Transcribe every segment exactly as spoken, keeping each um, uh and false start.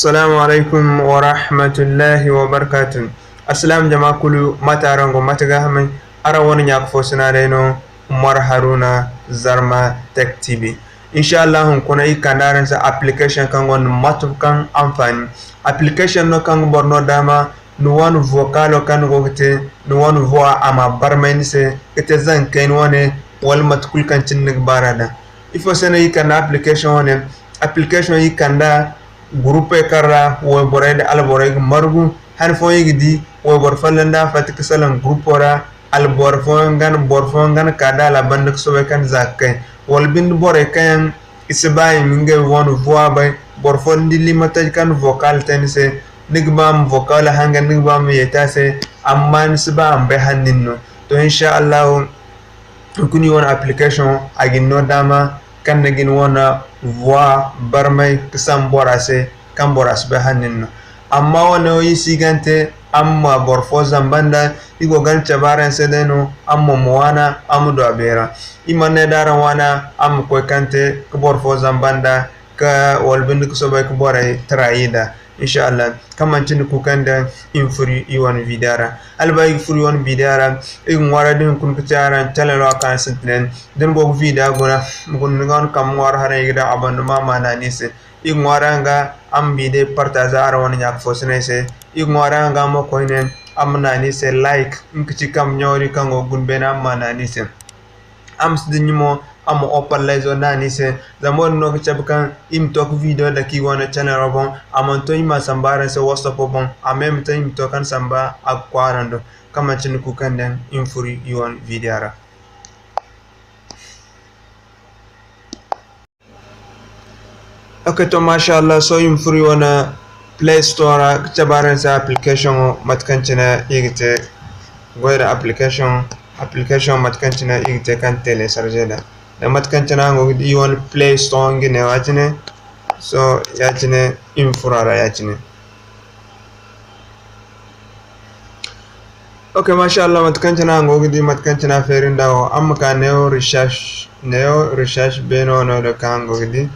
Assalamu alaykum warahmatullahi wabarakatuh. Assalam jama kulu, mate araŋ go, mate ga hamay? Araŋ wane ɲaaka fo sina day no, Umar Haruna, Zarma Tech T V. Insha Allah hunkuna iri kande araŋ se application kaŋ gonda matukan anfani. Application no kaŋ ga boro no daama ni wane vocalo kaŋ ni go ga te, ni wane voix a ma barmay ni se ga te zankayni wane, wala mate kulu kaŋ cine ni ga baar'a daŋ. Ifo se no iri kande application wane? Application iri kand'a gurupey kaŋ ra wayborey nda alborey ga margu. Han fooyaŋ iri ga di wayboro folloŋ da a fatta ga salaŋ gurupo ra, alboro fooyaŋ ga, boro fooyaŋ ga ka da a la banda ga soobay kaŋ za ga kay. Wala binde borey kaŋ yaŋ i si ba i ma ngey wane voix bay. Boro fo da ni di lima taji kaŋ na vocal te ni se, ni ga ba ma vocal hangan, ni ga ba ma yeeti a se, amma ni si ba a ma bay hala nin no. To, insha Allahu, hunkuna iri wane application, a ga ni no daama kaŋ ni ga ni wane voix barmay ga sambu bora se, kaŋ bora si bay hala nin no. Amma wane wo iri si ga ni te, araŋ ma boro fo zamba nda, iri go ga ni cabe araŋ se day no, araŋ mo ma waana, araŋ ma du a beera. Iri mana ne da araŋ waana, araŋ ma koy kaŋ te ga boro fo zamba nda, ka, wala binde ga soobay ga borey tarayi nda. Insha Allah, kaŋ manti ni kuukaŋ da iri ma furo iri wane video ra. Hala ba iri ga furo iri wane video ra, iri ga ŋwaaray da hunkuna ga te araŋ channel wo a kaŋ sintina yaŋ. Da ni go ga video guna, ma guna ni ga wane kambe ŋwaari haray iri ga daŋ abonnement ma naanu iri se. Iri ga ŋwaaray araŋ ga araŋ ma video partager araŋ wane ɲaaka fo sinay se. Iri ga ŋwaaray araŋ ga mo koyne araŋ ma naanu iri se like, nga ga ci kambe ɲaŋo din kaŋ go ga guna beene araŋ ma naanu iri se. Araŋ ma si dinya mo, araŋ ma opallayzo naanu iri se. Zama wo-din no ga cabe kaŋ iri ma to ga video dake iri wane channel wo boŋ. A mana to iri ma a samba araŋ se WhatsApp wo boŋ, amma iri ma to iri ma to kaŋ samba a ga koy araŋ do. Kaŋ manti ni kuukaŋ da iri ma furo iri wane video ra. Ok, to, masha Allah, sohõ iri ma furo iri wane Play Store ra ga cabe araŋ se application wo, mate kaŋ cine iri ga te goy da application, application mate kaŋ cine iri ga te kaŋ télécharger da. Da mate kaŋ cine araŋ go ga di iri wane Play Store nga neewo ya-cine. Sohõ ya-cine iri ma furo a ra ya-cine. Ok, masha Allah, mate kaŋ cine araŋ go ga di, mate kaŋ cine a feeri nda wo, araŋ ma ka neewo recherche, neewo recherche beene wo no da kaŋ araŋ go ga di.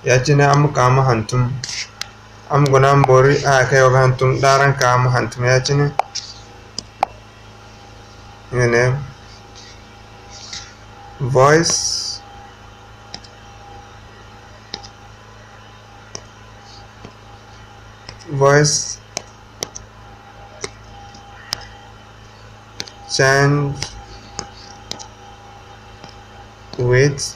Ya-cine araŋ ma ka ma hantum. Araŋ ma guna ma boori haya kaŋ ay go ga hantum, da araŋ ka ma hantum ya-cine. Nga ne, voice, voice change with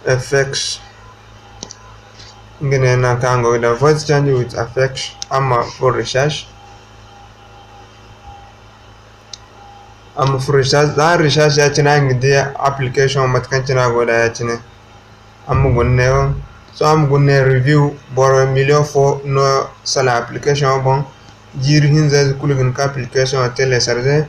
effects. Nga ne nangu kaŋ araŋ go ga daŋ voice change with effects, araŋ ma furo recherche. Araŋ ma furo recherche, za araŋ recherche ya-cine araŋ ga di application mate kaŋ cine a go da ya-cine. Araŋ ma guna neewo. Sohõ araŋ ma guna ne review, boro million fo no salaŋ application wo boŋ. Jiiri hinza ize kulu ga hin ka application wo télécharger.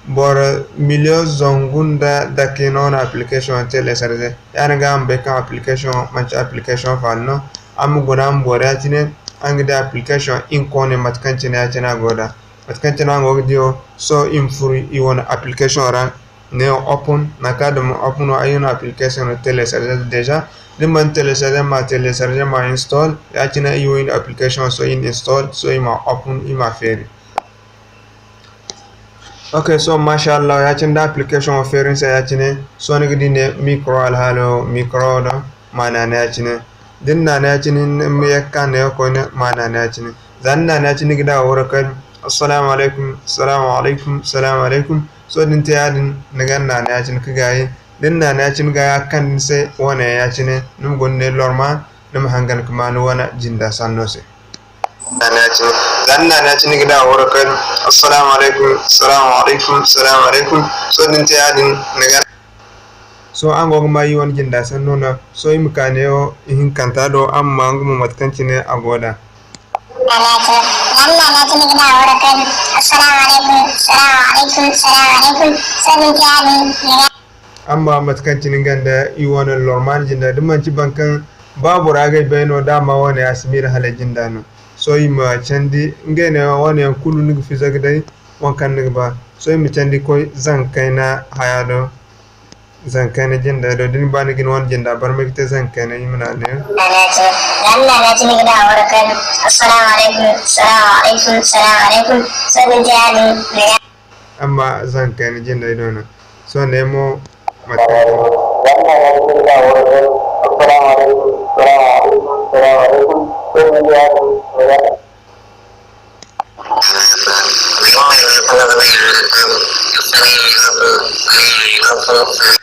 Boro million zangu nda dake no na application wo télécharger. Ya-din ga araŋ bay kaŋ application wo manti application faala no. Araŋ ma guna ma boori ya-cine, araŋ ga di application hinko ne mate kaŋ cine ya-cine a go da. Mate kaŋ cine araŋ go ga di wo, sohõ iri ma furo iri wane application ra. Ne open, nangu kaŋ a duma open wo, ay wane application no télécharger déjà. Da ni mana télécharger, ma télécharger, ma install. Ya-cine iri wo iri na application sohõ iri na install, sohõ iri ma open, iri ma feeri. Ok, sohõ masha Allah, ya-cine da application wo feeri ni se ya-cine, sohõ ni ga di ne micro alhaalo, micro do, ma naanu ya-cine. Da ni naanu ya-cine, ni ma ye ga ka neewo koyne, ma naanu ya-cine. Za ni naanu ya-cine, ni ga di a go ga kay, assalamu alaykum, salamu alaykum, salamu alaykum. Sohõ da ni te ya-din, ni ga naanu ya-cine ga gaayi. Da ni naanu ya-cine ga gaayi a ga kande ni se wane ya-cine, ni ma guna ne normal, ni ma hangan ga ma ni wane jinda sanno se. Za ni naanu ya-cine, ni ga di a go ga kay, assalamu alaykum, salamu alaykum, salamu alaykum. Sohõ da ni te ya-din, ni ga. Sohõ araŋ go ga ma iri wane jinda sanno no. Sohõ iri ma ka neewo ihinkanta do, araŋ ma maa nga mo mate kaŋ cine a go da. Za ni naanu ya-cine, ni ga di a go ga kay, assalamu alaykum, salamu alaykum, salamu alaykum. Sohõ da ni te ya-din, ni ga. Araŋ ma mate kaŋ cine nga nda iri wane normal jinda, da manti boro kaŋ ba bora g'ay bay no, da a ma wane a si miila hala jinda no. Sohõ iri ma candi, ngey ne wane yaŋ kulu ni ga fiza ga day, waŋ kaŋ ni ga ba. Sohõ iri ma candi koy zanka kayna haya do. Zankayna jinda do, da ni ba ni ga ni wane jinda barmay ga te zankayna, i ma na ne. Za ni na ne cine ga da a wara kan, "Assalamu alaikum, salamu alaikum, salamu alaikum." Sohõ da ni te yaadin, ni ga. Amma zankayna jinda do no. Sohõ ne mo, mate kaŋ. Za ni na ne cine ga da a wara kan, "Assalamu alaikum, salamu alaikum, salamu alaikum." Sohõ da ni te yaadin, ni ga.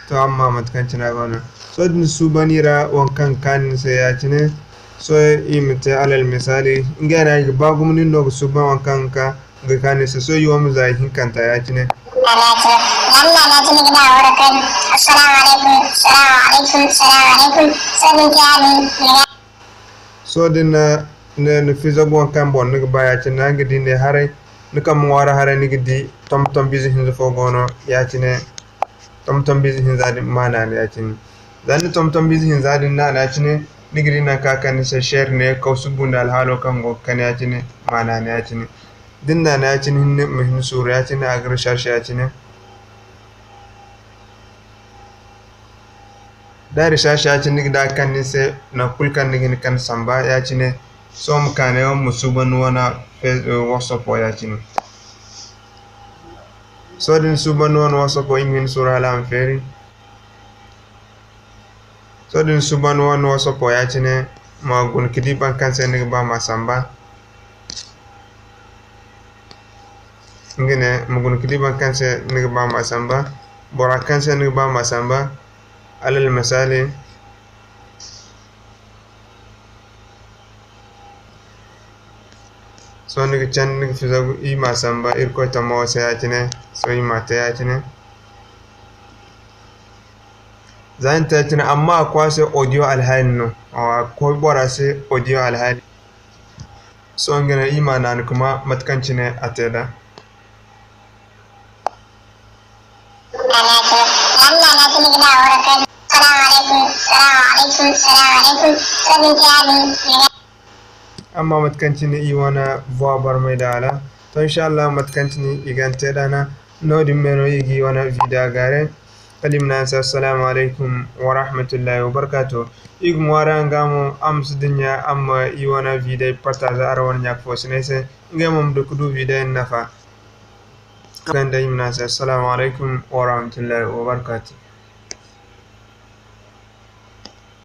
To, amma mate kaŋ cine a go no. Sohõ da ni suuban i ra waŋ kaŋ ga kaanu ni se ya-cine. Sohõ i ma te alal misaali, ngey no i ga ba gumo nin no ga suuban waŋ kaŋ ga ga kaanu ni se. Sohõ i wo ma za ihinkanta ya-cine. Assalamu alaikum, salamu alaikum, salamu alaikum. Sohõ da ni te yaadin, ni ga. Sohõ da ni na, ni, ni fizagu waŋ kaŋ boŋ ni ga ba ya-cine, ni ga di ne haray, ni kambe ŋwaari haray, ni ga di tomtom bize hinza fo go no ya-cine. Tomtom bize hinza din ma naanu ya-cine. Za ni tomtom bize hinza din naanu ya-cine, ni ga di nangu kaŋ a kande ni se share ne, kawsu bunda alhaalo kaŋ go ga kande ya-cine, ma naanu ya-cine. Da ni naanu ya-cine hinne, ma hin suuru ya-cine, a ga recherche ya-cine. Da recherche ya-cine ni ga di a ga kande ni se nangu kulu kaŋ ni ga hin ga kande samba ya-cine. Sohõ ma ka ne wo ma suuban ni wane Face-, eh, WhatsApp wo ya-cine. Sohõ da ni suuban ni wane WhatsApp wo, i ma hin suuru hala a ma feeri. Sohõ da ni suuban ni wane WhatsApp wo ya-cine, ma guna ga di boro kaŋ se ni ga ba ma samba. Nga ne, ma guna ga di boro kaŋ se ni ga ba ma samba. Bora kaŋ se ni ga ba ma samba. Alal misaali, sohõ ni ga candi, ni ga fizagu, i ma samba Irkoy tamo se ya-cine. Sohõ i ma te ya-cine. Za ni te ya-cine, amma a koy a se audio alhaali no. Awa, a koy bora se audio alhaali. Sohõ nga ne, i ma naanu ga ma mate kaŋ cine a te nd'a. Salamu alaikum, salamu alaikum, salamu alaikum, salamu alaikum. Sohõ da ni te yaadin, ni ga. Amma mate kaŋ cine i wane voix barmay da a ra. To, inshallah, mate kaŋ cine i ga ni te nd'a no-din me no i ga i wane vidéo gaare. Kala i ma ne araŋ se, "Assalamu alaikum wa rahmatullahi wa barakatuh." I ga ŋwaaray araŋ ga mo, araŋ ma si dinya, araŋ ma i wane vidéo partager araŋ wane ɲaaka fo sinay se. Ngey mo ma du ga du vidéo nafa. Ganda i ma ne araŋ se, "Assalamu alaikum wa rahmatullahi wa barakatuh."